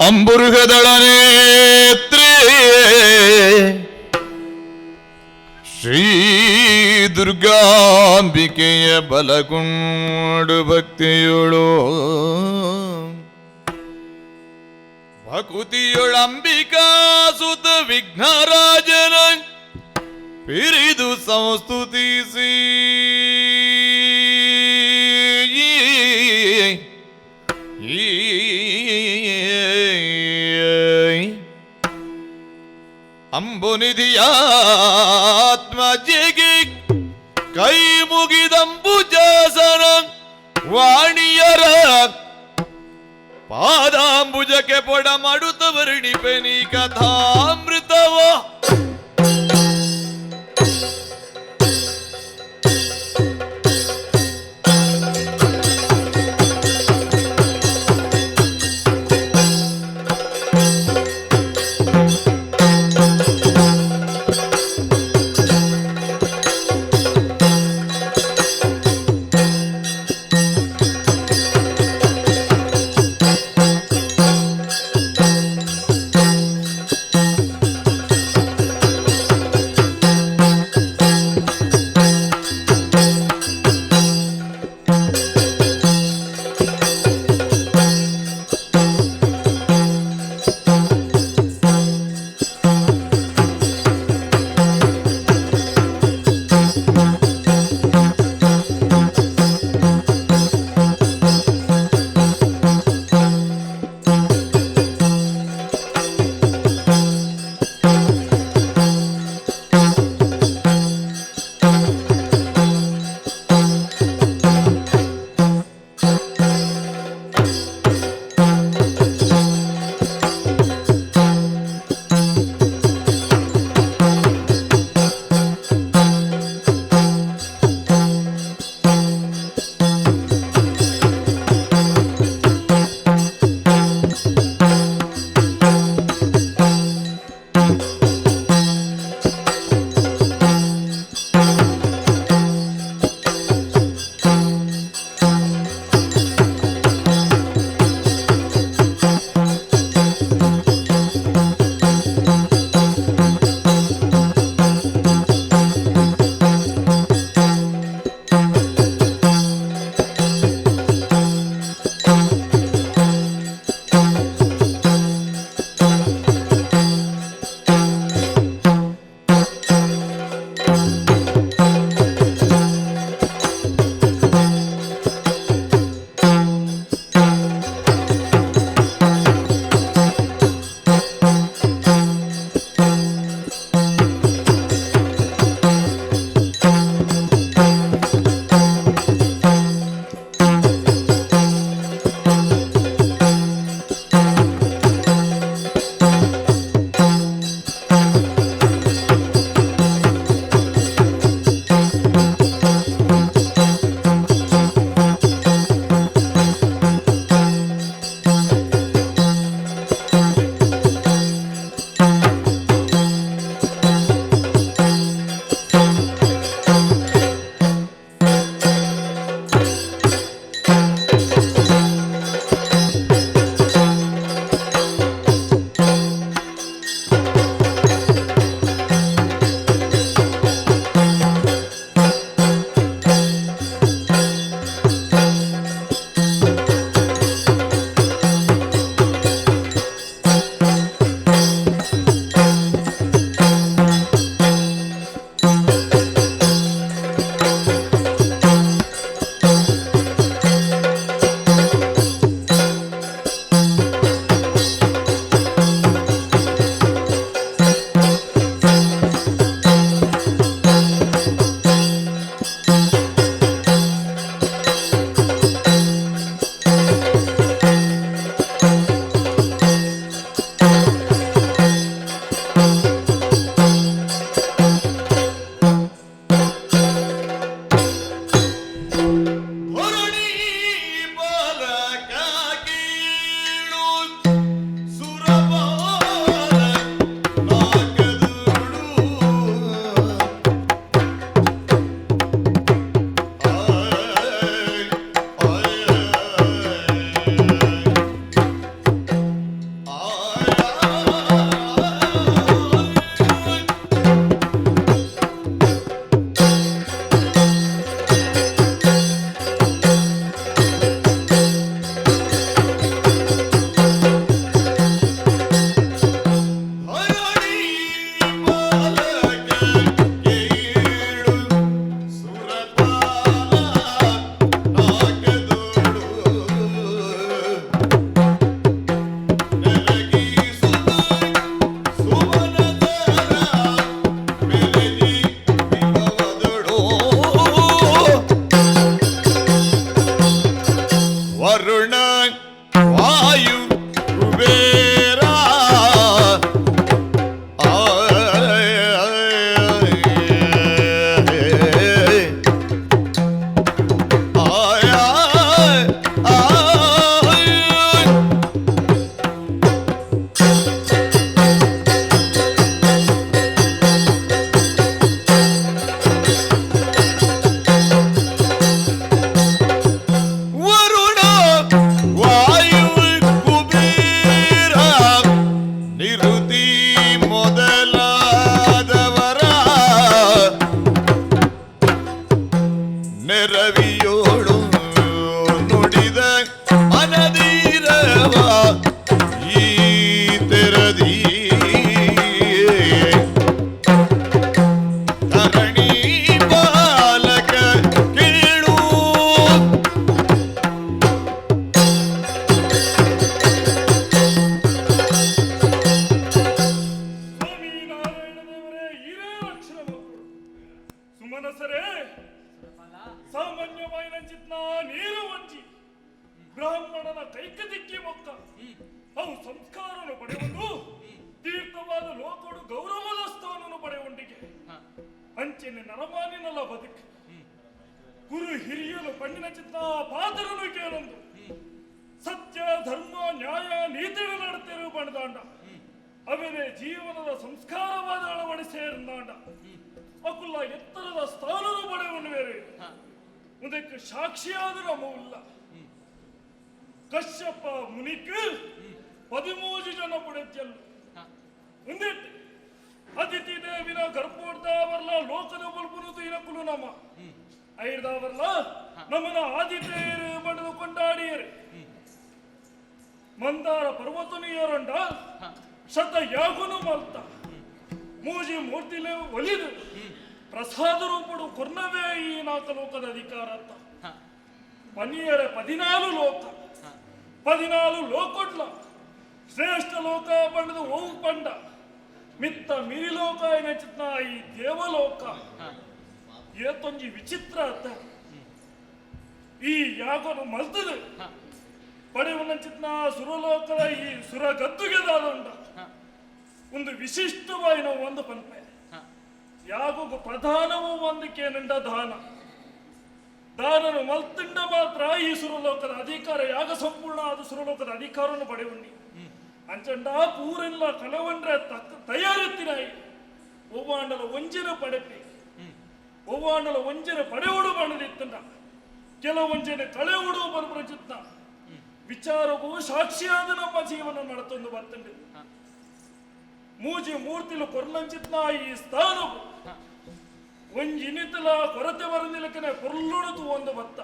ಅಂಬುರುಗದಳನೇತ್ರೇ ಶ್ರೀ ದುರ್ಗಾಂಬಿಕೆಯ ಬಲಗುಂಡು ಭಕ್ತಿಯುಳು ಭಕುತಿಯುಳಂಬಿಕಾ ಸುತ ವಿಘ್ನರಾಜನ ಪಿರಿದು ಸಂಸ್ತುತಿಸಿ. ಅಂಬುನಿಧಿಯಾತ್ಮಜಿಗೆ ಕೈ ಮುಗಿದಂಬುಜಾಸನ ವಾಣಿಯರ ಪಾದಾಂಬುಜಕ್ಕೆ ಪೊಡ ಮಾಡುತ್ತ ವರ್ಣಿಪೆನಿ ಕಥಾಮೃತವ. ನುಡಿಯೋಳು ನುಡಿದ ಮನದೀರವ ಈ ತೆರದಿ ಧರಣಿ ಬಾಲಕ ಕೇಳು. ಸ್ವಾಮಿ ನಾರಾಯಣ ದೇವರೇ, ಹಿರೇ ರಕ್ಷಣೆ ಮಕ್ಕಳು ಸುಮನಸರೇ. ಸಾಮಾನ್ಯವಾಯಿನಂಚಿತ್ನ ನೀರು ವಂಚಿ ಬ್ರಾಹ್ಮಣನ ಕೈಕದಿಕ್ಕಿ ಮೊಕ್ಕ ಅವು ಸಂಸ್ಕಾರನು ಪಡೆಯುವುದು ತೀರ್ಥವಾದ ಲೋಕಡು ಗೌರವದ ಸ್ಥಾನನು ಪಡೆಯುವಂಟಿಗೆ. ಅಂಚೆನೆ ನರಮಾನಿನಲ್ಲ ಬದುಕು ಗುರು ಹಿರಿಯಲು ಪಣ್ಣಿನ ಚಿತ್ತ ಪಾತ್ರನು ಕೇಳೊಂದು ಸತ್ಯ ಧರ್ಮ ನ್ಯಾಯ ನೀತಿಗಳು ನಡತಿರುವ ಬಣದಾಂಡ ಅವನೇ ಜೀವನದ ಸಂಸ್ಕಾರವಾದ ಅಳವಡಿಸೇರ್ನಾಂಡ ಅಕುಲ್ಲ ಎತ್ತರದ ಸ್ಥಾನನು ಪಡೆಯುವನು ಬೇರೆ. ಇದಕ್ಕೆ ಸಾಕ್ಷಿಯಾದ ನಮವುಲ್ಲ ಕಶ್ಯಪ ಮುನಿಕ್ 13 ಜನ ಪಡೆಯಲ್ಲ ಒಂದಿಟ್ಟು ಅತಿಥಿ ದೇವಿನ ಗರ್ಭೋಡ್ದಾವರ್ಲ ಲೋಕದ ಬಲ್ಬುನು ಇನಕುಲು ನಮ ಐರ್ದಾವರ್ಲ ನಮ್ಮನ ಆದಿತ್ಯರು ಬಡದು ಕೊಂಡಾಡಿಯರು. ಮಂದಾರ ಪರ್ವತನು ಏರೊಂಡ ಶತ ಯಾಗುನು ಮಲ್ತ ಮೂಜಿ ಮೂರ್ತಿಲೆ ಒಲಿದು ಪ್ರಸಾದ ರೂಪಡು ಕೊರ್ನವೇ ಈ ನಾಲ್ಕು ಲೋಕದ ಅಧಿಕಾರ ಅಂತ. ಪನಿಯರ 14 ಲೋಕ, 14 ಲೋಕೊಡ್ಲ ಶ್ರೇಷ್ಠ ಲೋಕ ಬಣ್ಣದ ಓವು ಪಂಡ ಮಿತ್ತ ಮಿರಿಲೋಕ ಚಿತ್ನ ಈ ದೇವಲೋಕ ಏತೊಂಜಿ ವಿಚಿತ್ರ ಅತ್ತ. ಈ ಯಾಗನು ಮಲ್ತದು ಪಡೆಯುವ ಚಿತ್ನ ಸುರಲೋಕದ ಈ ಸುರ ಗದ್ದುಗೆದಾದುಂಡ ಒಂದು ವಿಶಿಷ್ಟವಾಯಿನ ಒಂದು ಪನ್ಪೆ ಯಾಗು ಪ್ರಧಾನವೂ ಒಂದಕ್ಕೇನುಂಡ ದಾನ. ದಾನನು ಮಲ್ತಿಂಡ ಮಾತ್ರ ಈ ಸುರಲೋಕದ ಅಧಿಕಾರ ಯಾಗ ಸಂಪೂರ್ಣ ಆದ ಸುರಲೋಕದ ಅಧಿಕಾರವನ್ನು ಪಡೆಯುಂಡಿ. ಅಂಚಂಡ ಪೂರೆಲ್ಲ ಕಲವಂಡ್ರೆ ತಕ್ಕ ತಯಾರಿತ್ತಿನಾಯಿ ಒವ್ವಾಂಡಲ ಒಂಜಿನ ಪಡೆಪಿ ಒವ್ವಾಂಡಲ ಒಂಜಿನ ಪಡೆಯುಡು ಬಣ್ಣದಿತ್ತಂಡ ಕೆಲವೊಂಜಿನ ಕಳೆಯುಡು ಬನ್ಪ್ರಚಿತ್ನ ವಿಚಾರವು ಸಾಕ್ಷಿಯಾದ ನಮ್ಮ ಜೀವನ ನಡತೊಂದು ಬರ್ತಂಡೆ. ಮೂಜಿ ಮೂರ್ತಿಲು ಕೊರ್ಲಂಚಿತ್ನ ಈ ಸ್ಥಾನವು ಒಂಜಿನಿತಲ ಕೊರತೆ ಬರಂದಿಲಕನೆ ಕೊರ್ಲುಡುದು ಒಂದು ಭತ್ತ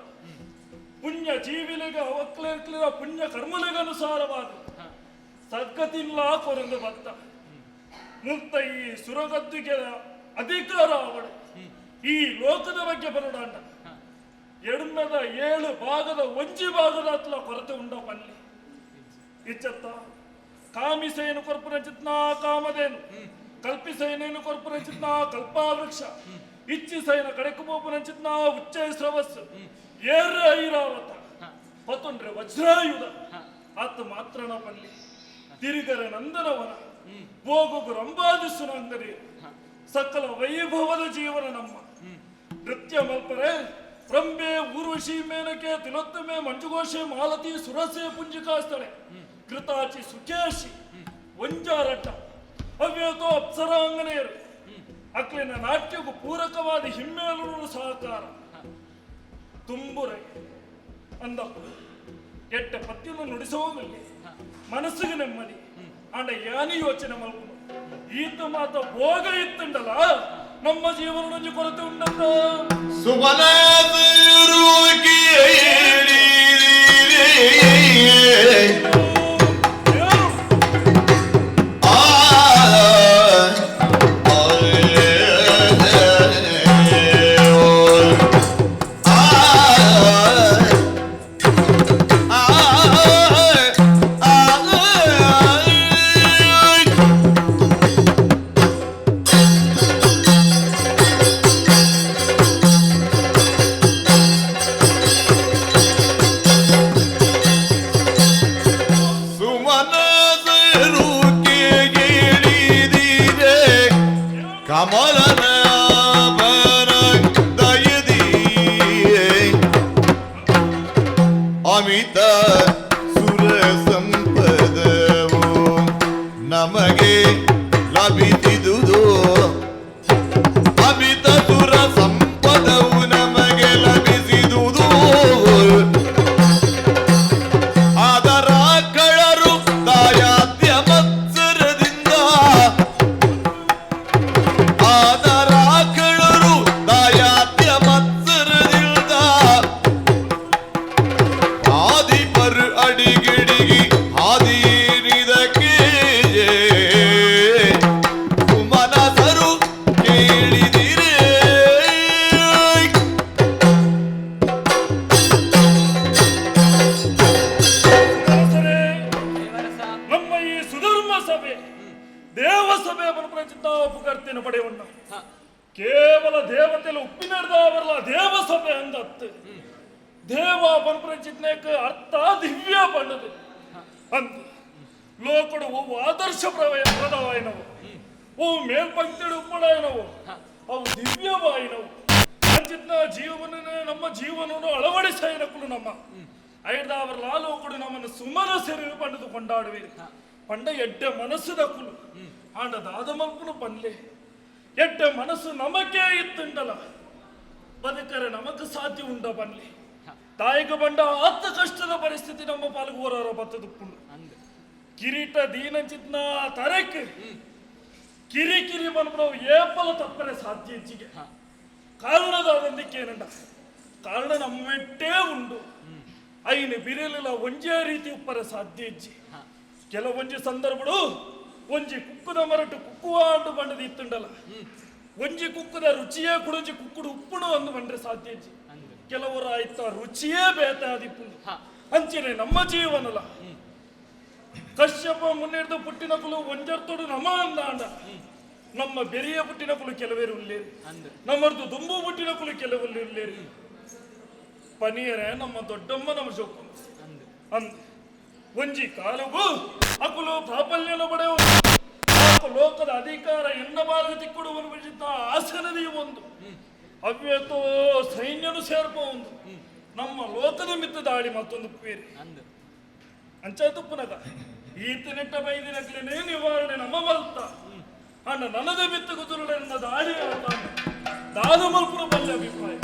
ಪುಣ್ಯ ಜೀವಿಲಿಗ ಅವಕ್ಲೇಕ್ಲಿರ ಪುಣ್ಯ ಕರ್ಮಲಿಗನುಸಾರವಾದ ಸದ್ಗತಿಲ್ಲ ಕೊರಂದು ಭತ್ತ ಮುಕ್ತ ಈ ಸುರಗದ್ದುಗೆ ಅಧಿಕಾರ ಅವಳು ಈ ಲೋಕದ ಬಗ್ಗೆ ಬರೋಡಾಂಡ ಎಡ್ಮೆದ 7 ಭಾಗದ ಒಂಜಿ ಭಾಗದ ಅತ್ಲ ಕೊರತೆ ಉಂಡ ಪಲ್ಲಿ ಇಚ್ಚತ್ತ. ಕಾಮಿಸೇನು ಕೊರ್ಪುನ ಚಿತ್ನ ಕಾಮದೇನು, ಕಲ್ಪಿಸೇನೇನು ಕೊರ್ಪುನ ಚಿತ್ನ ಕಲ್ಪಾವೃಕ್ಷ, ಇಚ್ಛಿಸೈನ ಕಡೆಕುಮೋಪುನ ಚಿತ್ನ ಉಚ್ಚೈ ಸ್ರವಸ್ಸು, ಏರ ಐರಾವತ ಪತೊಂಡ್ರೆ ವಜ್ರಾಯುಧ ಆತ ಮಾತ್ರನ ಪಲ್ಲಿ. ತಿರುಗರ ನಂದನವನ ಭೋಗಗು ರಂಬಾದಿಸುನಂಗರಿ ಸಕಲ ವೈಭವದ ಜೀವನ ನಮ್ಮ. ನೃತ್ಯ ಮಲ್ಪರೆ ರಂಬೆ ಊರ್ವಶಿ ಮೇನಕೆ ತಿಲೋತ್ತಮೆ ಮಂಜುಘೋಷೆ ಮಾಲತಿ ಸುರಸೆ ಪುಂಜಿಕಾಸ್ತಳೆ ಕೃತಾಚಿ ಸುಕೇಶಿ ಒಂಜಾರಟ್ಟ ಅವ್ಯತೋ ಅಪ್ಸರಾಂಗನೆಯರು ಅಕ್ಲಿನ ನಾಟ್ಯಕ್ಕೂ ಪೂರಕವಾದ ಹಿಮ್ಮೇಲೂರು ಸಹಕಾರ ತುಂಬುರೆ ಅಂದ ಎಟ್ಟ ಪದ್ಯನು ನುಡಿಸುವುದಿಲ್ಲ ಮನಸ್ಸಿಗೆ ನೆಮ್ಮದಿ. ಆಂಡ ಯಾನಿ ಯೋಚನೆ ಮಲ್ಪುನು ಈತ ಮಾತ ಭೋಗ ಇತ್ತುಂಡಲ ನಮ್ಮ ಜೀವನ ಕೊರತೆ ಉಂಡಂತ. ಸುಮನರು ಕೇಳಿರಿ. ಏನು? ಆ ಸುಮನಸರು ಕೇಳಿದಿರೆ ಕಮಲನಾಭನ ದಯದಿ ಅಮಿತ ಸುರ ಸಂಪದವು ನಮಗೆ ಲಭಿಸಿದುದು. ಅಮಿತ ಸುರ ಸಂಪದವು ನಮಗೆ ಲಭಿಸಿದುದು. ಅದರ ಕಳರು ದಾಯಾದ್ಯ ಮತ್ಸರದಿಂದ, ಅದರ ಕಳರು ದಾಯಾದ್ಯ ಮತ್ಸರದಿಂದ ದೇವತೆಲು ಉಪ್ಪಿನರ್ದಾವರ್ಲ ದೇವಸಭೆ ಅಂದತ್ತು. ದೇವ ಪನ್ಪುನಂಚಿತ್ನೇಕ್ ಅರ್ಥ ದಿವ್ಯ ಪಂಡದು ಅಂದ್ ಲೋಕಡು ಒವು ಆದರ್ಶ ಪ್ರದವಾಯಿನವು, ಓ ಮೇಲ್ಪಂಕ್ತಿಡು ಉಪ್ಪಡಾಯಿನವು, ಅವು ದಿವ್ಯವಾಯಿನವು. ಅಂಚಿತ್ನ ಜೀವನ ನಮ್ಮ ಜೀವನವನ್ನು ಅಳವಡಿಸಾಯಿನಕ್ಕಲು ನಮ್ಮ ಐದಾವರ್ಲ ಲೋಕಡು ನಮ್ಮನ್ನು ಸುಮರ ಸೆರೆ ಪಂಡದು ಕೊಂಡಾಡುವಿರಿ ಪಂಡ ಎಡ್ಡೆ ಮನಸ್ಸುದಕ್ಕುಲು. ಆಂಡ ದಾದ ಮಲ್ಪುನು ಪನ್ಲೆ, ಎಡ್ಡೆ ಮನಸ್ಸು ನಮಕೇ ಇತ್ತುಂಡಲ ಬದುಕರೆ ನಮಕ್ ಸಾಧ್ಯ ಉಂಡ ಪನ್ಲೆ. ತಾಯಿಗೆ ಬಂಡ ಆತ ಕಷ್ಟದ ಪರಿಸ್ಥಿತಿ ನಮ್ಮ ಪಾಲ್ಗೆ ಓರಾರ ಬತ್ತದುಪ್ಪುಂಡು. ಕಿರೀಟ ದೀನಂಚಿತ್ನ ತರೆಕ್ ಕಿರಿ ಕಿರಿ ಮನ್ಪುನವು ಏಪಲ ತಪ್ಪರೆ ಸಾಧ್ಯ ಹೆಚ್ಚಿಗೆ. ಕಾರಣದಾದಂದಿಕ್ಕೇನಂಡ ಕಾರಣ ನಮ್ಮೆಟ್ಟೇ ಉಂಡು. ಐನು ಬಿರಲಿಲ ಒಂಜೇ ರೀತಿ ಉಪ್ಪರೆ ಸಾಧ್ಯ ಇಜ್ಜಿ. ಕೆಲವೊಂಜಿ ಸಂದರ್ಭಡು ಒಂಜಿ ಕುಕ್ಕುದ ಮರಟು ಕುಕ್ಕುವ ಅಂಡು ಬಂಡದ ಇತ್ತುಂಡಲ ಒಂಜಿ ಕುಕ್ಕುದ ರುಚಿಯೇ ಕುಡೊಂಜಿ ಕುಕ್ಕುಡು ಉಪ್ಪುಣು ಅಂದು ಬಂಡ್ರೆ ಸಾಧ್ಯ ಇಜ್ಜಿ. ಕೆಲವರು ಆಯ್ತ ರುಚಿಯೇ ಬೇತ ಆದಿಪ್ಪುಂಡು. ಅಂಚನೆ ನಮ್ಮ ಜೀವನಲ ಕಶ್ಯಪ ಮುನ್ನಿಡ್ದು ಪುಟ್ಟಿನಕುಲು ಒಂಜರ್ತೊಡು ನಮ ಅಂದಾಂಡ ನಮ್ಮ ಬೆರಿಯ ಪುಟ್ಟಿನಕುಲು ಕೆಲವೇರು ಉಲ್ಲೇರಿ, ನಮ್ಮರ್ದು ದುಂಬು ಪುಟ್ಟಿನಕುಲು ಕೆಲವರು ಉಲ್ಲೇರಿ. ಪನಿಯರೆ ನಮ್ಮ ದೊಡ್ಡಮ್ಮ ನಮ್ಮ ಜೋಕು ಅಂದ್ ಒಂಜಿ ಕಾಲಗು ಅಕುಲು ಪ್ರಾಬಲ್ಯನ ಪಡೆಯುವ ಲೋಕದ ಅಧಿಕಾರ ಎನ್ನ ಬಾರಿಗೆ ತಿಕ್ಕುಡುವನು ಬಿಡಿಸಿದ್ದ ಆಸನದಿ ಒಂದು ಅವ್ಯತೋ ಸೈನ್ಯನು ಸೇರ್ಪ ಒಂದು ನಮ್ಮ ಲೋಕದ ಮಿತ್ತ ದಾಳಿ ಮತ್ತೊಂದು ಪೇರಿ ಅಂಚಾತುಪ್ಪನಗ ಈತ ನೆಟ್ಟ ಬೈದಿನಕ್ಲೇನೆ ನಿವಾರಣೆ ನಮ್ಮ ಮಲ್ತ ಅಣ್ಣ ನನದ ಬಿತ್ತ ಕುದುರುಡೆನ್ನ ದಾಳಿ ದಾದ ಮಲ್ಪುನ ಬಲ್ಲ ಅಭಿಪ್ರಾಯ.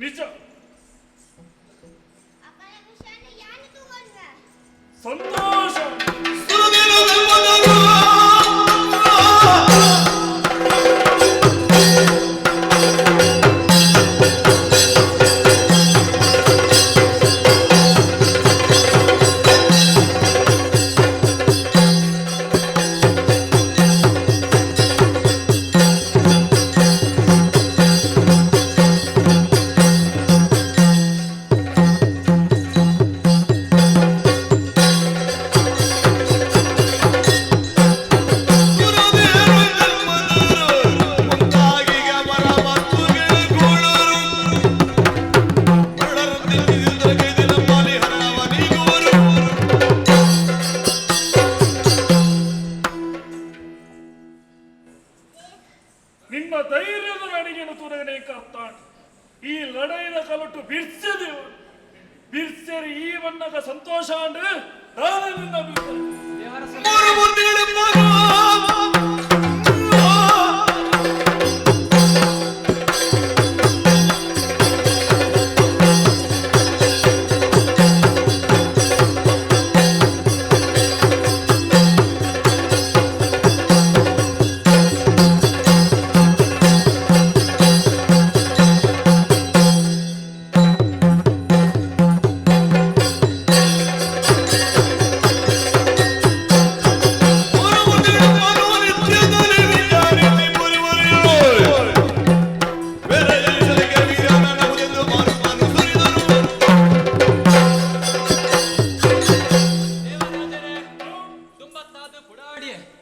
ನಿಜ. ಸಂತೋಷ. ನಿನ್ನ ಧೈರ್ಯದ ನಡಿಗೆನು ತುರಗನೆ ಕರ್ತಾಣ ಈ ಲಡೈದ ಕಲಟು ಬಿರ್ಸೆದೇವ ಬಿರ್ಸೆರಿ ಈ ಬಣ್ಣದ ಸಂತೋಷ ಅಂದ್ರೆ ನಾನು ನಿನ್ನ ಅಭಿಪ್ರಾಯ.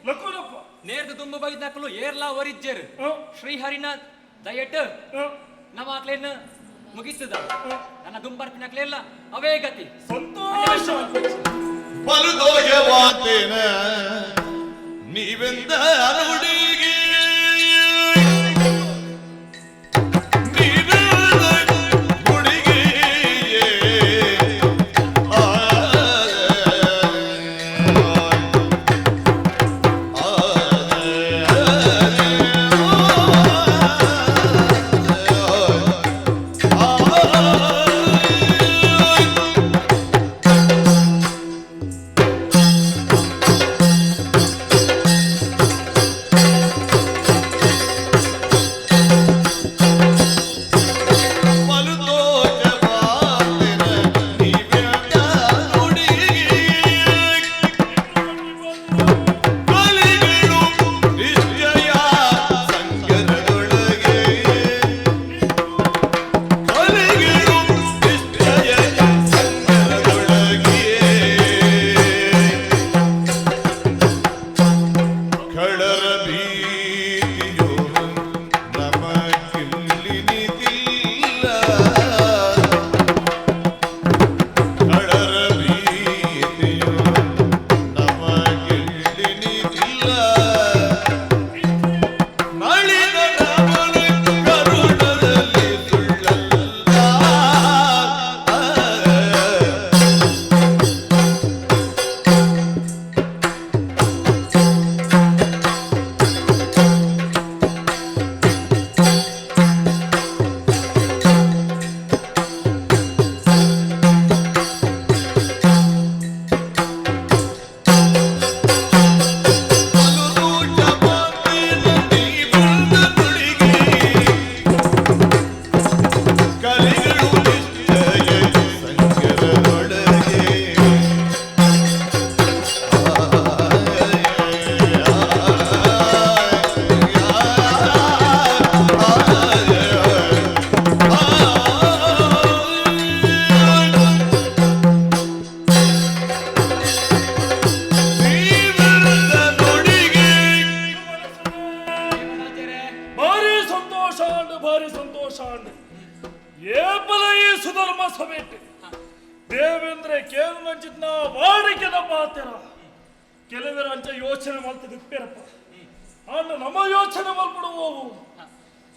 ಲಕ್ಕುನಪ್ಪ. ನೇರ್ದು ದುಂಬು ಬೈದ್ನಕುಲು ಏರ್ಲಾ ಒರಿಜ್ಜೆರ್. ಶ್ರೀಹರಿನ ದಯಟ್ ನಮ್ಮ ಆಕ್ಲೇನ್ ಮುಗಿಸ್ತದ ನನ್ನ ದುಂಬರ್ಪಿನಕ್ಲೆಲ್ಲ ಅವೇ ಗತಿ. ಸಂತೋಷ. ಬಲುದೋಷವಾತೇನ ನೀವೆಂದ ಅರುಡಿಗೆ ನೀವೆಂದ ಗುಡಿಗೆ ಆ ಬಲುದೋಷವಾತೇನ ನೀವೆಂದ ಗುಡಿಗೆ ಕಲಿಗಳು ನಿಶ್ಚಯ ಸಂಕರದೊಳಗೆ ಕಲಿಗಳು ನಿಶ್ಚಯ ಸಂಕರದೊಳಗೆ ಕಳರ ಭೀತಿಯು ನಮಗಿಲ್ಲಿನಿದಿಲ್ಲ ಕಳರ ಭೀತಿಯು ನಮಗಿಲ್ಲಿನಿದಿಲ್ಲ ನಳಿನ ರಾಮನ ಕರುಣದಲ್ಲಿ ಸುಳ್ಳಲ್ಲ. ಬಲು ದೋಷ ನೀವುಳ್ಳ ನುಡಿಗೆ ಕಲಿಗಳು ನಿಶ್ಚಯ ಸಂಕರದೊಳಗೆ. ನೀವೆಂದ ನುಡಿಗೆ ದೇವರಾಜರೇ, ಭಾರಿ ಸಂತೋಷ ಅಂಡ್ ಭಾರಿ ಸಂತೋಷ ಅಂಡ್ ಏಪಲ ಈ ಸುಧರ್ಮ ಸಭೆಟ್ ದೇವೇಂದ್ರ ಕೇವಲ ವಾಡಿಕೆದ ಪಾತ್ರ ಕೆಲವರ ಅಂಚ ಯೋಚನೆ ಮಲ್ತದಿಪ್ಪೇರಪ್ಪ ಅಣ್ಣ ನಮ್ಮ ಯೋಚನೆ ಮಲ್ಪಡುವವು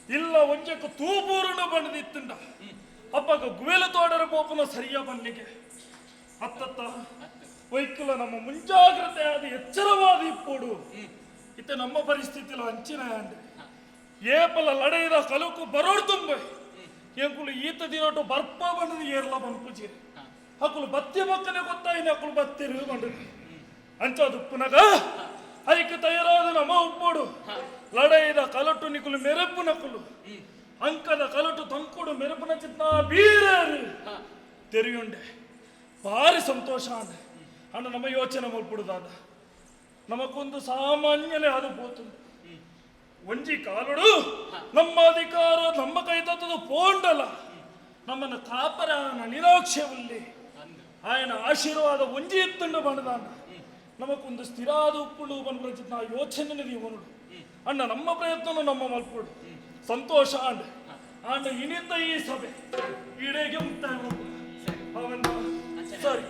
ಇಲ್ಲ ಒಂಜಕ್ಕೆ ತೂಪೂರಣ ಬಂದಿತ್ತುಂಡ ಅಪ್ಪಗ ಗುವೆಲ ತೋಡರ ಪೋಪನ ಸರಿಯ ಬನ್ನಿಗೆ ಅತ್ತತ್ತ ವೈಕುಲ ನಮ್ಮ ಮುಂಜಾಗ್ರತೆ ಆದ ಎಚ್ಚರವಾದ ಇಪ್ಪೋಡು ಇತ್ತ ನಮ್ಮ ಪರಿಸ್ಥಿತಿಲ ಅಂಚಿನ ಅಂಡ್ ಏಪಲ ಲಡೆಯಿದ ಕಲುಕು ಬರೋಡ್ ತುಂಬ ಎಂಕುಲು ಈತ ದಿನೊಟ್ಟು ಬರ್ಪ ಬಂದದ ಏರ್ಲ ಬನ್ಪುಜಿ ಅಕುಲು ಬತ್ತಿ ಬಕ್ಕನೆ ಗೊತ್ತಾಯಿನ ಅಕುಲು ಬತ್ತಿರು ಬಂಡದು ಅಂಚ ದುಪ್ಪುನಗ ಐಕ್ ತಯಾರಾದ ನಮ ಉಪ್ಪೋಡು ಲಡೈದ ಕಲಟು ನಿಕುಲು ಮೆರಪು ನಕುಲು ಅಂಕದ ಕಲಟು ತಂಕುಡು ಮೆರಪುನ ಚಿತ್ನ ಬೀರರು ತೆರೆಯುಂಡೆ ಭಾರಿ ಸಂತೋಷ ಅಂಡೆ ಅಣ್ಣ ನಮ್ಮ ಯೋಚನೆ ಮಲ್ಪುಡುದಾದ ನಮಕೊಂದು ಸಾಮಾನ್ಯನೇ ಅದು ಪೋತು ಒಂಜಿ ಕಾಲುಡು ನಮ್ಮ ಅಧಿಕಾರ ನಮ್ಮ ಕೈ ತತ್ತದು ಪೋಂಡಲ ನಮ್ಮನ್ನು ಕಾಪರ ನಿರಾಕ್ಷೆಯಲ್ಲಿ ಅಂದು ఆయన ಆಶೀರ್ವಾದ ಒಂಜಿ ಎತ್ತುಂಡು ಬಂಡದಾಂಡ ನಮಕೊಂದು ಸ್ಥಿರಾದ ಉಪ್ಪುಡು ಬಂದ ಯೋಚನೆ ಇವನುಡು ಅಣ್ಣ ನಮ್ಮ ಪ್ರಯತ್ನನು ನಮ್ಮ ಮಲ್ಪುಡು ಸಂತೋಷ ಆಂಡ್ ಆಂಡ ಇನಿಂದ ಈ ಸಭೆ ಈಡೇಗೆ ಮುಕ್ತಾಯ ಮಲ್ಪುಡು. ಅವನ್ನ ಸರಿ.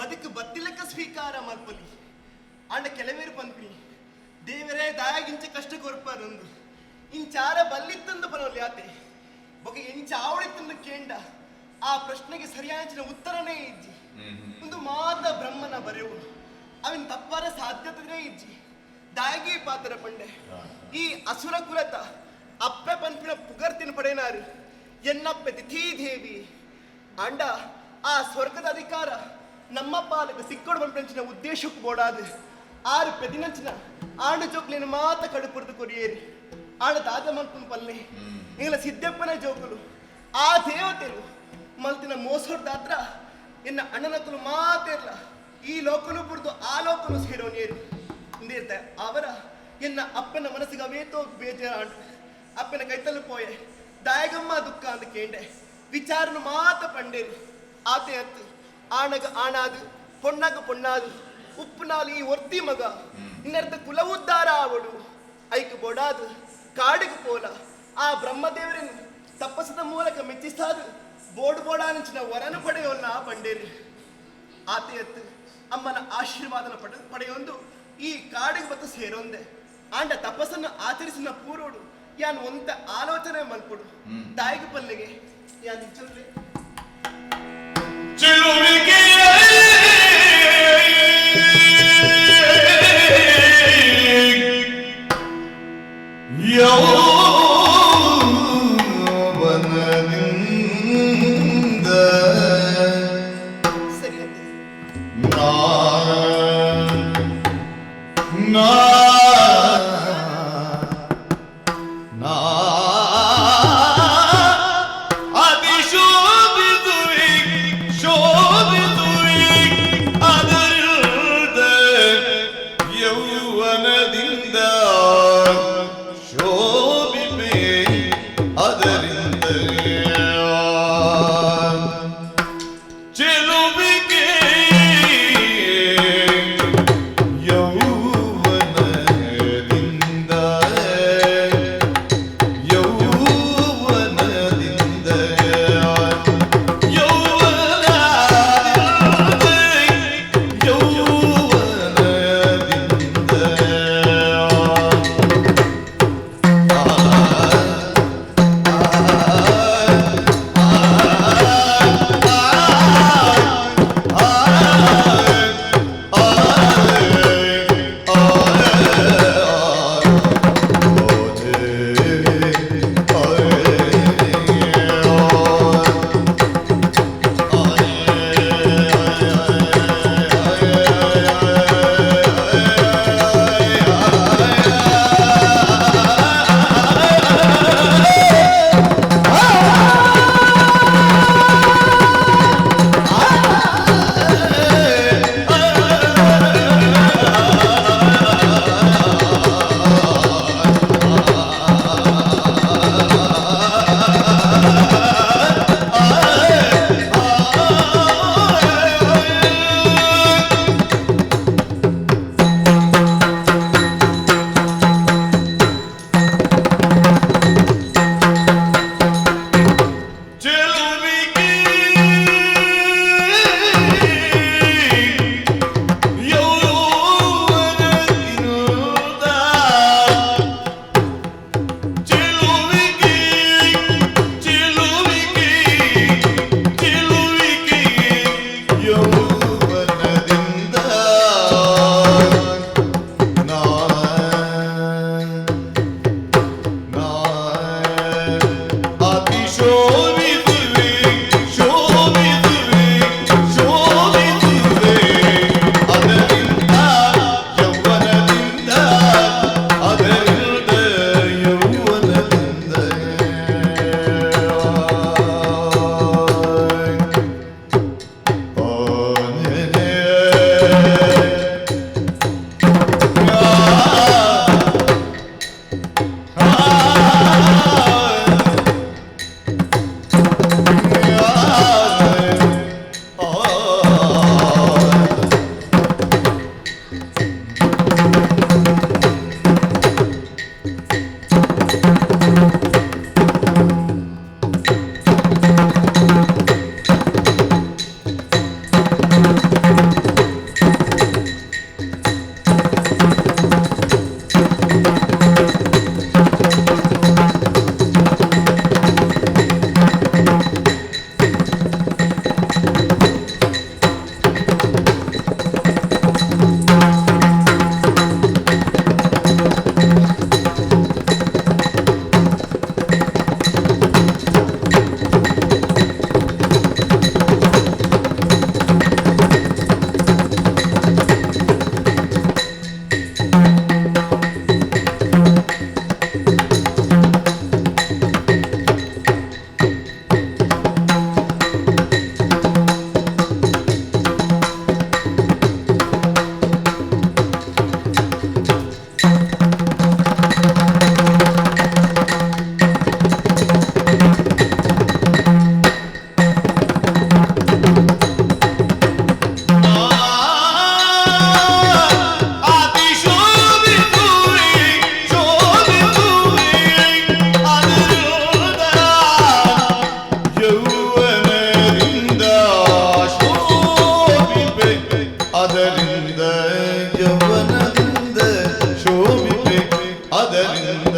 ಬದುಕು ಬತ್ತಿಲಕ್ಕ ಸ್ವೀಕಾರ ಮಲ್ಪಲಿ. ಆಂಡ ಕೆಲವೇರು ಪನ್ಪಿನಿ ದೇವರೇ ದಾಯಾಗಿಂಚ ಕಷ್ಟ ಕೊರ್ಪರೊಂದು ಇಂಚಾರ ಬಲ್ಲಿತ್ತಂದು ಪನೊಲಿ ಆತೆ ಬೊಕ ಎಂಚ ಆವಳಿತ್ತಂದು ಕೇಂಡ ಆ ಪ್ರಶ್ನೆಗೆ ಸರಿಯಾದ ಉತ್ತರನೇ ಇಜ್ಜಿ. ಒಂದು ಮಾತ ಬ್ರಹ್ಮನ ಬರೆವು ಅವನ್ ತಪ್ಪಾರ ಸಾಧ್ಯತೆನೇ ಇಜ್ಜಿ. ದಾಯಗಿ ಪಾತ್ರ ಪಂಡೆ ಈ ಅಸುರ ಕುಲತ ಅಪ್ಪೆ ಪನ್ಪಿನ ಪುಗರ್ತಿನ ಪಡೆನಾರು ಎನ್ನಪ್ಪೆ ತಿಥಿ ದೇವಿ. ಅಂಡ ಆ ಸ್ವರ್ಗದ ಅಧಿಕಾರ ನಮ್ಮ ಪಾಲಕ ಸಿಕ್ಕೋಡು ಪನ್ಪಿನ ಉದ್ದೇಶಕ್ಕೆ ಬೋಡಾದು ಆರು ಪೆದಿನಂಚಿನ ಆಂಡ ಜೋಕ್ಲಿನ ಮಾತ ಕಡುಪುರ್ದು ಕೊರಿಯೇರಿ. ಆಂಡ ದಾದ ಮಲ್ಪುನ ಪಲ್ಲೆ ಇಂಗ್ಲ ಸಿದ್ದಪ್ಪನ ಜೋಕುಲು ಆ ದೇವತೆಲು ಮಲ್ತಿನ ಮೋಸೊಡ್ದಾತ್ರ ಎನ್ನ ಅಣ್ಣನಕುಲು ಮಾತೇರ್ಲ ಈ ಲೋಕನು ಬುಡ್ದು ಆ ಲೋಕನು ಸೇರೋನೇರು ಇಂದಿರ್ತ ಅವರ ಎನ್ನ ಅಪ್ಪನ ಮನಸ್ಸಿಗೆ ಅವೇತೋ ಬೇಜಾರು. ಅಪ್ಪನ ಕೈತಲು ಪೋಯೆ ದಾಯಗಮ್ಮ ದುಃಖ ಅಂದ ಕೇಂಡೆ ವಿಚಾರನು ಮಾತ ಪಂಡೇರು. ಆತೆ ಅತ್ತು ಆಣಗ ಆಣಾದು ಪೊಣ್ಣಗ ಪೊಣ್ಣಾದು ಉಪ್ಪುನಾಲು ಈ ಒರ್ತಿ ಮಗ ಇನ್ನರ್ಥ ಕುಲ ಉದ್ಧಾರ ಆವಡು ಐಕ್ ಬೊಡಾದು ಕಾಡಿಗೆ ಪೋಲ ಆ ಬ್ರಹ್ಮದೇವರನ್ನು ತಪಸ್ಸದ ಮೂಲಕ ಮೆಚ್ಚಿಸಾದು ಬೋಡು ಬೋಡಾನಿಂಚಿನ ವರನು ಪಡೆಯೋಲ್ಲ ಪಂಡೇರು. ಆತೆ ಅತ್ತು ಅಮ್ಮನ ಆಶೀರ್ವಾದನ ಪಡೆಯೊಂದು ಈ ಕಾಡಿಗೆ ಬತ್ತು ಸೇರೊಂದೆ. ಆಂಡ ತಪಸ್ಸನ್ನು ಆಚರಿಸಿನ ಪೂರ್ವಡು ಯಾನ್ ಒಂತ ಆಲೋಚನೆ ಮಲ್ಪುಡು ತಾಯಿಗೆ ಪಲ್ಲಿಗೆ ಯಾನ್ ನಿಜೊಲ್ಲೆ ಚೆಲುವಿಗೆ ಯೌವನದಿಂದ ಸರಿ ಅತ್ತೆ. ನಾ ನಾ ನಾ ಅತಿ ಶೋಭಿಸುವೆ ಶೋಭಿಸುವೆ ಅದರಿಂದ ಯೌವನದಿಂದ ಶೋಭಿಪೆ ಅದರಿಂದ ಚೆಲುವಿಗೆ ಯೌವನದಿಂದ. ಅದರಿಂದ ಯೌವನದಿಂದ ಶೋಭಿಪೆ ಅದರಿಂದ.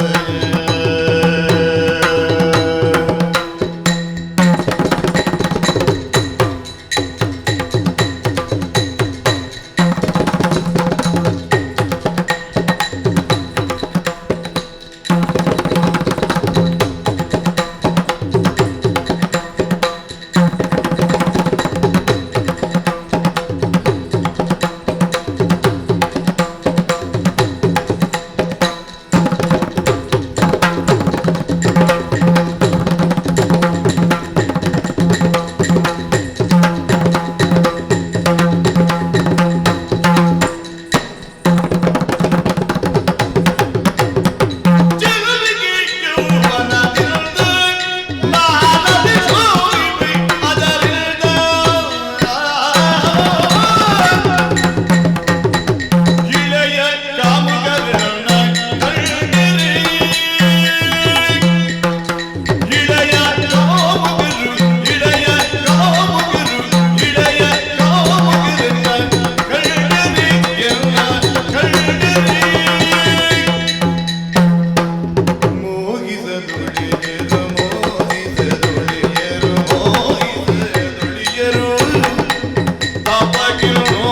ಚೆಲುವಿಗೆ ಯೌವನದಿಂದ ಮಾನದಿ ಶೋಭಿಪೆ ಅದರಿಂದ. ಇಳೆಯ ಕಾಮುಕರನ್ನ ಕಂಡಿರಿ, ಇಳೆಯ ಕಾಮುಕರು, ಇಳೆಯ ಕಾಮುಕರು, ಇಳೆಯ ಕಾಮುಕರನ್ನ ಕಂಡಿರಿ, ಎಲ್ಲ ಕಂಡಿರಿ. ಮೋಹಿಸದುಳಿಯರು, ಮೋಹಿಸದುಳಿಯರು, ಮೋಹಿಸದುಳಿಯರು. ತಪಗಿನೋ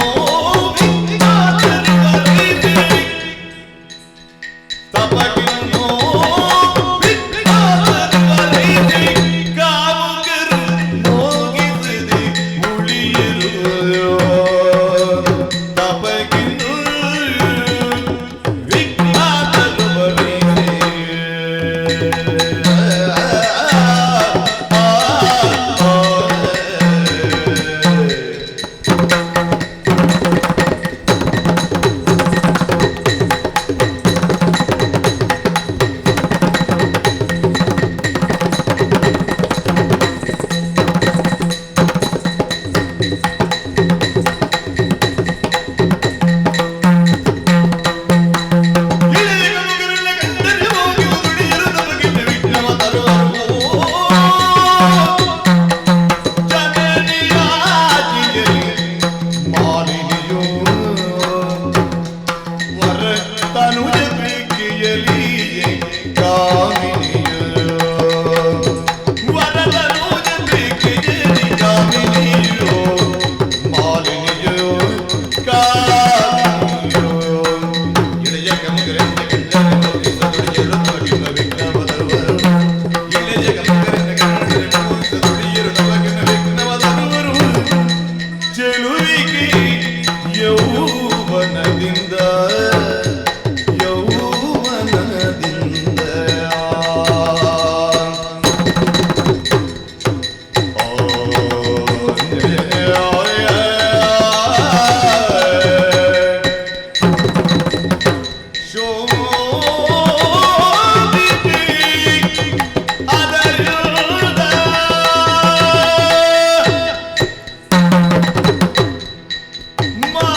ವಿಘ್ನಾತರುವರಿದೆ. ತಪಗಿನೋ ವಿಘ್ನಾತರುವರಿದೆ. ಕಾಮುಕರು ಮೋಹಿಸದೆ ಉಳಿಯರು. ತಪಗಿನೋ ವಿಘ್ನಾತರುವರಿದೆ. ಚೆಲುವಿಗೆ ಯೌವನದಿಂದ, ಯೌವನದಿಂದ. ಶೋಭಿಪೆ ಅದರಿಂದ ಮಾ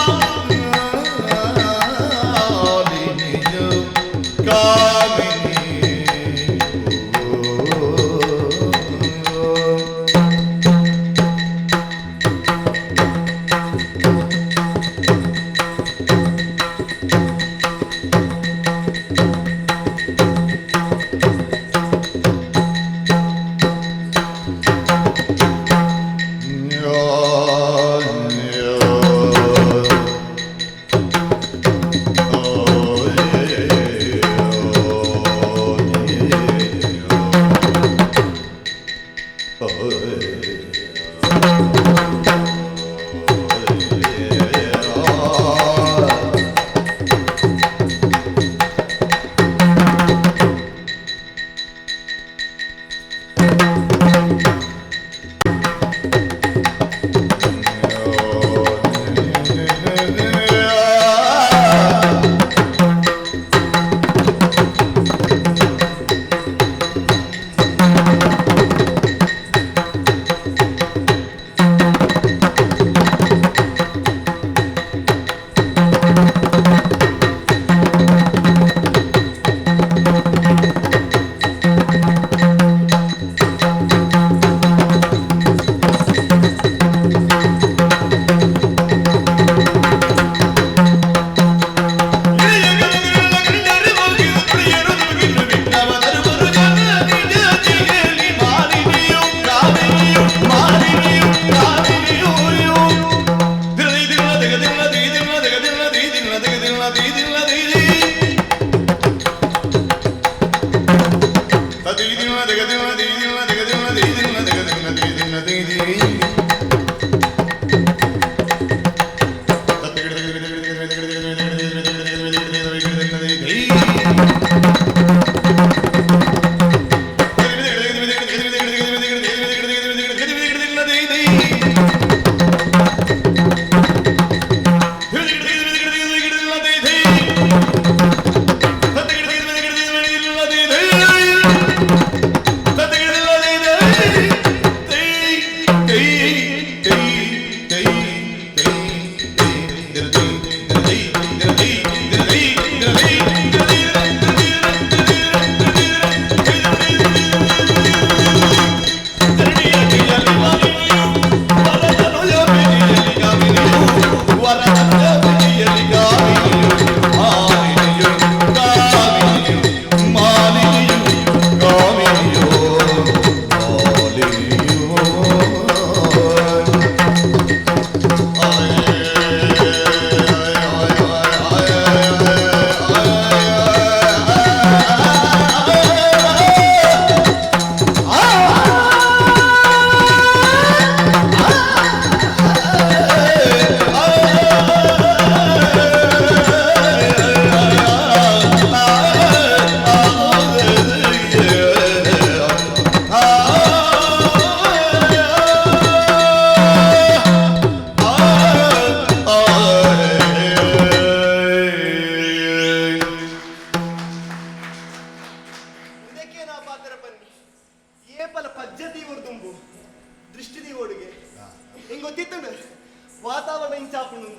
ವಾತಾವರಣ ಇಂಚಾಪುಂಡು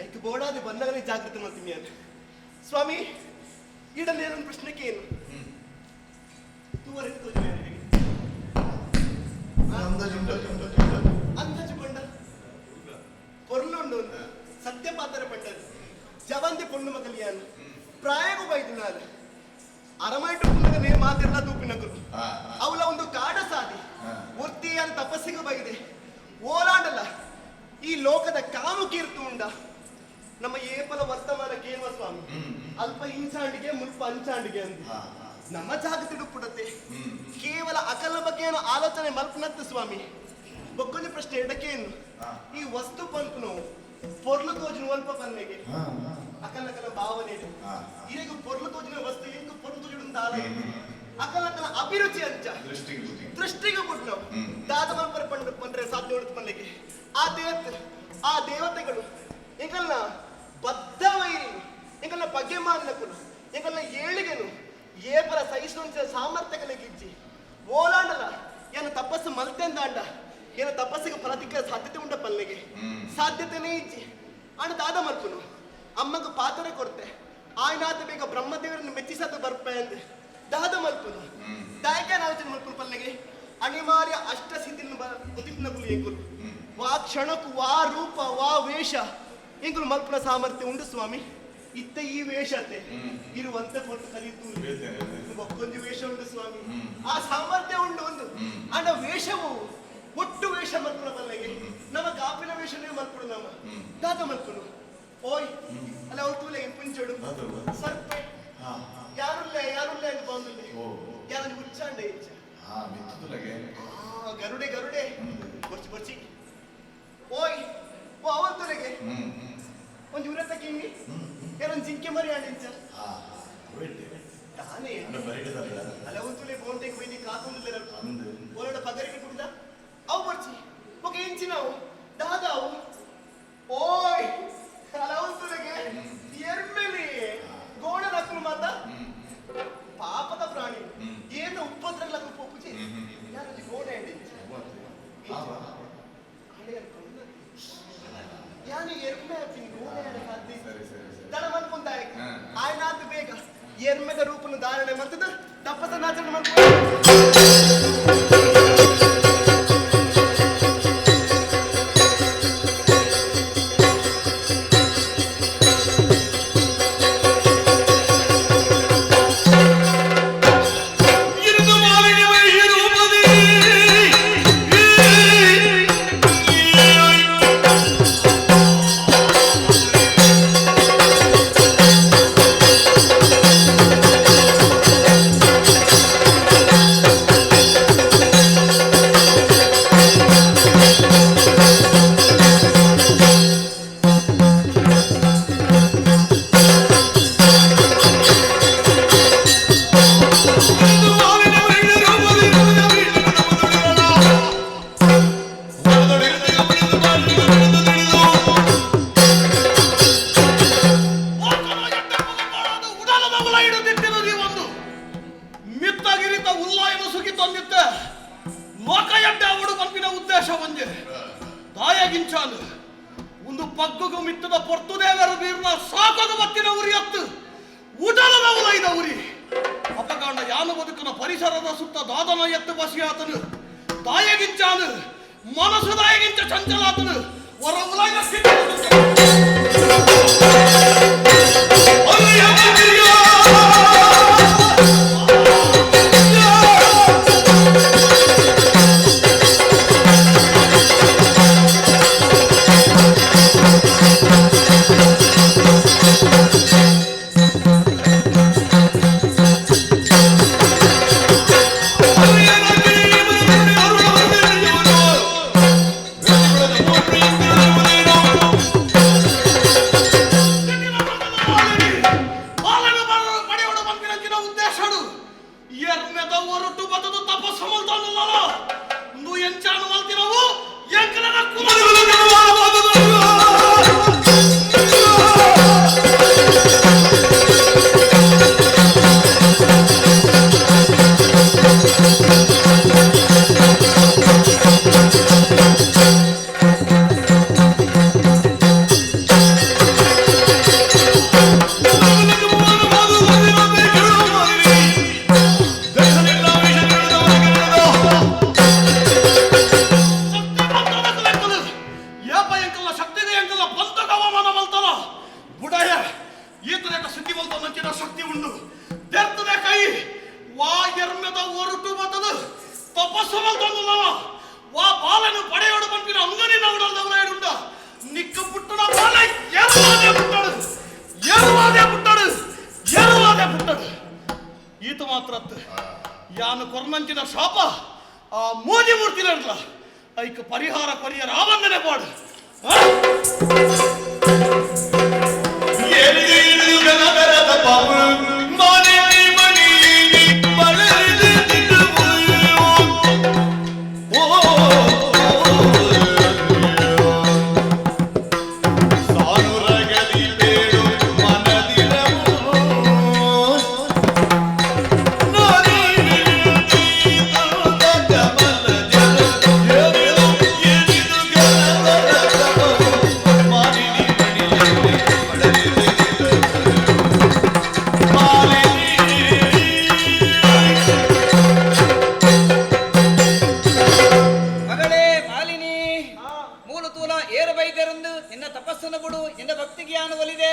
ಐಕ್ ಬೋಡಾದಿ ಬಂದಾಗನೇ ಜಾಗೃತಿ ಮಾಡ್ತೀನಿ ಅಂತ. ಸ್ವಾಮಿ, ಈಡಲ್ಲಿ ಏನೊಂದು ಪ್ರಶ್ನೆಗೆ ಏನು ಅಂದಾಜು ಪಂಡ ಪೊರ್ಲುಂಡು ಒಂದು ಸತ್ಯ ಪಾತ್ರ ಪಂಡದು ಜವಂತಿ ಪೊಣ್ಣು ಮಗಲಿಯಾನು ಪ್ರಾಯಗೂ ಬೈದು ನಾನು ಅರಮೈಟು ಪುಂಡಗನೇ ಮಾತಿರ್ಲ ತೂಪಿನಕುಲು ಅವಳ ಒಂದು ಕಾಡ ಸಾದಿ ಒರ್ತಿಯಾನ ತಪಸ್ಸಿಗೆ ಬೈದೆ ಓಲಾಡಲ್ಲ ಈ ಲೋಕದ ಕಾಮು ಕೀರ್ತು ಉಂಡ ನಮ್ಮ ಏಪಲ ವರ್ತಮಾನ ಕೇಳುವ ಸ್ವಾಮಿ. ಅಲ್ಪ ಇಂಚಾಂಡಿಗೆ ಮುಲ್ಪ ಅಂಚಾಂಡಿಗೆ ಅಂದು ನಮ್ಮ ಜಾಗೃತಿ ಪುಡತೆ ಕೇವಲ ಅಕಲ ಬಗ್ಗೆ ಏನೋ ಆಲೋಚನೆ ಮಲ್ಪನತ್ತು ಸ್ವಾಮಿ. ಬೊಕ್ಕೊಂದು ಪ್ರಶ್ನೆ ಎಡಕೇನು ಈ ವಸ್ತು ಪಂಪನು ಪೊರ್ಲು ತೋಜಿನ ಒಲ್ಪ ಪನ್ನೆಗೆ ಅಕಲಕಲ ಭಾವನೆ ಇರೆಗು ಪೊರ್ಲು ತೋಜಿನ ವಸ್ತು ಎಂಕು ಪೊರ್ಲು ತೋಜಿನ ದಾಲ ಅಕಲಕಲ ಅಭಿರುಚಿ ಅಂಚ ದೃಷ್ಟಿಗೆ ಬಿಟ್ಟು ನಾವು ದಾದ ಮಲ್ಪರ ಪಂಡ ಪಂಡ್ರೆ ಸಾಧ್ಯ ಉಂಟು ಪನ್ನೆಗೆ. ಆ ದೇವತೆ ಆ ದೇವತೆಗಳು ಎಂಕಲ್ನ ಬದ್ಧ ವೈರಿ ಎಂಕಲ್ನ ಬಗೆ ಮಾರಿನಕುಲು ಎಂಕಲ್ನ ಏಳಿಗೆನು ಏಪಲ ಸಹಿಸುವಂತ ಸಾಮರ್ಥ್ಯ ಗಿಜ್ಜಿ ಓಲಾಂಡಲ ಏನ ತಪಸ್ಸು ಮಲ್ತೆಂದಾಂಡ ಏನ ತಪಸ್ಸಿಗೆ ಫಲತಿಕ್ಕ ಸಾಧ್ಯತೆ ಉಂಡ ಪಲ್ಲೆಗೆ ಸಾಧ್ಯತೆನೇ ಇಜ್ಜಿ. ಅಣ್ಣ ದಾದ ಮಲ್ಪುನು ಅಮ್ಮಗ ಪಾತ್ರ ಕೊಡ್ತೆ ಆಯ್ನಾತ ಬೇಗ ಬ್ರಹ್ಮದೇವರನ್ನು ಮೆಚ್ಚಿಸದ ಬರ್ಪೆ ಅಂದೆ ದಾದ ಮಲ್ಪುನು ದಾಯಕ ಆಲೋಚನೆ ಮಲ್ಪುನು ಪಲ್ಲೆಗೆ ಅನಿವಾರ್ಯ ಅಷ್ಟ ಸಿದ್ಧಿನ ಗೊತ್ತಿನ ಎಂಕುಲು ವಾ ಕ್ಷಣಕ್ಕೂ ವಾ ರೂಪ ವಾ ವೇಷ ಎಂಕುಲು ಮಲ್ಪುನ ಸಾಮರ್ಥ್ಯ ಉಂಡು ಸ್ವಾಮಿ. ಇತ್ತ ಈ ವೇಷತೆ ಇರುವಂತ ಕೊಟ್ಟು ಕಲಿತು ಒಕ್ಕೊಂದು ವೇಷ ಉಂಟು ಸ್ವಾಮಿ. ಆ ಸಾಮರ್ಥ್ಯ ಉಂಟು ಒಂದು ಅಂಡ ವೇಷವು ಒಟ್ಟು ವೇಷ ಮಲ್ಪುನ ಬಲ್ಲೆಗೆ ನಮ್ಮ ಕಾಪಿನ ವೇಷನೇ ಮಲ್ಪುಡು ನಮ್ಮ ದಾದ ಮಲ್ಪುನು ಓಯ್ ಅಲ್ಲ ಅವ್ರು ತೂಲೆ ಪುಂಚೋಡು ಸರ್ಪೆ ಯಾರುಲ್ಲೆ ಯಾರುಲ್ಲೆ ಅಂತ ಬಂದುಲ್ಲೆ ಯಾರು ಹುಚ್ಚಾಂಡೆ ಇಚ್ಚ ಗರುಡೆ ಗರುಡೆ ಬರ್ಚಿ ಬರ್ಚಿ ಓಯ್ ಓ ಅವನ್ ತುಲೆಗೆ ಒಂದು ಉರತ ಕಿಂಗಿ ಯಾರೊಂದು ಜಿಂಕೆ ಮರಿ ಆಡಿಂಚ ತಾನೇ ಅಲ್ಲ ಒಂದು ಬೋಂಟೆಗೆ ಬೈದಿ ಕಾತೊಂದಿಲ್ಲ ಓರಡ ಪಗರಿಗೆ ಕುಡಿದ ಅವು ಬರ್ಚಿ ಓಕೆ ಇಂಚಿ ನಾವು ದಾದ ಅವು ಓಯ್ ಅಲ್ಲ ತುಲೆಗೆ ಎರ್ಮೆಲಿ ಗೋಣನ ಹಾಕುನು ಮಾತ ಪಾಪದ ಪ್ರಾಣಿ ಏನು ಉಪದ್ರಗಳ ಪೂಜೆ ಯಾರು ಗೋಣೆ ಆಡಿಂಚ ಯಾನು ಎರ್ಮೆ ಹಾಕ್ತೀನಿ ಗೋಣೆ ಆಡ ಸಾಧ್ಯ ದಣ ಮಲ್ಕೊಂದಾಯ ಆಯ್ನಾತು ಬೇಗ ಎರ್ಮೆದ ರೂಪನು ಧಾರಣೆ ಮಾಡ್ತದ ತಪಸ್ಸನ್ನ ಆಚರಣೆ ಮಾಡ್ಕೊಂಡು ಪರಿಸರದ ಸುತ್ತ ದಾದನ ಎತ್ತು ಬಸಿಯಾತನು ದಾಯಗಿಂಚಾನು ಮನಸ್ಸು ದಾಯಗಿಂಚ ಚಂಚಲಾತನು ಹೊರ ಉಲಾಯ ಬಾಲನ ಪಡೆಯೋಡು ಪನ್ಪಿನಂಚಿನ ಉದ್ದೇಶಡು ಎರ್ಮೆದ ಒರಟು ಬತದು ತಪಸ್ಸು ಮಲ್ತೊಂದುಲ್ಲಲ. ನು ಎಂಚಾನು ಮಲ್ತಿನವು ಎಂಕಲನ ಕುಮರುಗಳು. ಶಕ್ತಿ ಬಂತದಕ್ಕಲೆಕ್ಕಲು ಏಪ ಎಂಕಲ್ಲ ಶಕ್ತಿಗೆ ಎಂಕಲ್ಲ ಬಂತಗ ಅವಮಾನ ಮಲ್ತಲ. ಬುಡಯ, ಈತನೇಟ ಸುದ್ದಿ ಮಲ್ತ ಶಕ್ತಿ ಉಂಡು. ದೆರ್ತದೆ ಕೈ ವಾ ಎರ್ಮೆದ ಒರಟು ಬತ್ತದು ತಪಸ್ಸು ಮಲ್ತೊಂದುಲ್ಲವ ವಾ ಬಾಲನು ಪಡೆಯೋಡು ಪನ್ಪಿನ ಅಂಗನಿನ ಉಡಲ್ದವರ ನಿಕ್ಕ ಪುಟ್ಟಣ ಬಾಲ ಏರುವಾದೆ ಪುಟ್ಟಡು, ಏರುವಾದೆ ಪುಟ್ಟಡು, ಏರುವಾದೆ ಪುಟ್ಟಡು. ಈತ ಮಾತ್ರ ಯಾನು ಕೊರ್ನಂಚಿನ ಶಾಪ ಆ ಮೋದಿ ಮೂರ್ತಿಲಡ್ಲ ಐಕ್ ಪರಿಹಾರ ಪರಿಹಾರ ಆವಂದನೆ ಪಾಡು. ಮಗಳೇ ಮಾಲಿನಿ, ಮೂಲ ತೂಲ ಏರು ಬೈದರಂದು ನಿನ್ನ ತಪಸ್ಸನ್ನು ಬಿಡು. ನಿನ್ನ ಭಕ್ತಿ ಜ್ಞಾನ ಒಲಿದೆ.